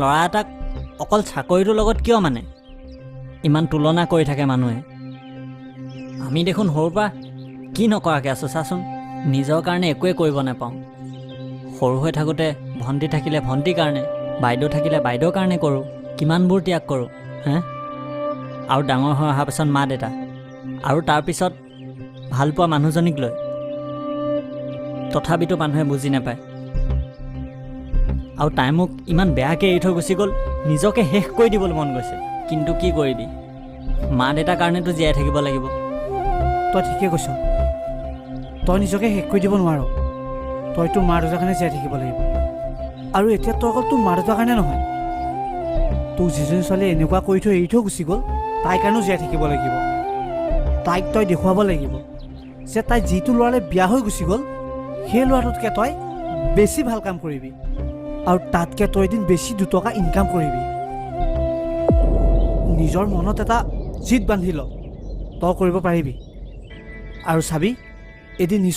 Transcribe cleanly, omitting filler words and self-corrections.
ল'ৰা এটাক অকল চাকৰিটোৰ লগত কিয় মানে ইমান তুলনা কৰি থাকে মানুহে? আমি দেখোন সৰুৰ পৰা কি নকৰাকৈ আছোঁ চাচোন। নিজৰ কাৰণে একোৱে কৰিব নাপাওঁ। সৰু হৈ থাকোঁতে ভণ্টি থাকিলে ভণ্টিৰ কাৰণে, বাইদেউ থাকিলে বাইদেউৰ কাৰণে কৰোঁ, কিমানবোৰ ত্যাগ কৰোঁ হে। আৰু ডাঙৰ হৈ অহাৰ পিছত মা দেউতা আৰু তাৰপিছত ভালপোৱা মানুহজনীক লৈ, তথাপিতো মানুহে বুজি নাপায়। আৰু তাই মোক ইমান বেয়াকৈ এৰি থৈ গুচি গ'ল, নিজকে শেষ কৰি দিবলৈ মন গৈছে। কিন্তু কি কৰিবি, মা দেউতাৰ কাৰণেতো জীয়াই থাকিব লাগিব। তই ঠিকে কৈছ, তই নিজকে শেষ কৰি দিব নোৱাৰ। তই তোৰ মা দেউতাৰ কাৰণে জীয়াই থাকিব লাগিব। আৰু এতিয়া তই অকল তোৰ মা দেউতাৰ কাৰণে নহয়, তোক যিজনী ছোৱালীয়ে এনেকুৱা কৰি থৈ এৰি থৈ গুচি গ'ল, তাইৰ কাৰণেও জীয়াই থাকিব লাগিব। তাইক তই দেখুৱাব লাগিব যে তাই যিটো ল'ৰালৈ বিয়া হৈ গুচি গ'ল, সেই ল'ৰাটোতকৈ তই বেছি ভাল কাম কৰিবি আৰু তাতকৈ তই এদিন বেছি 2 টকা ইনকাম কৰিবি। নিজৰ মনত এটা জিদ বান্ধি ল, তই কৰিব পাৰিবি। আৰু চাবি, এদিন নিশ্চয়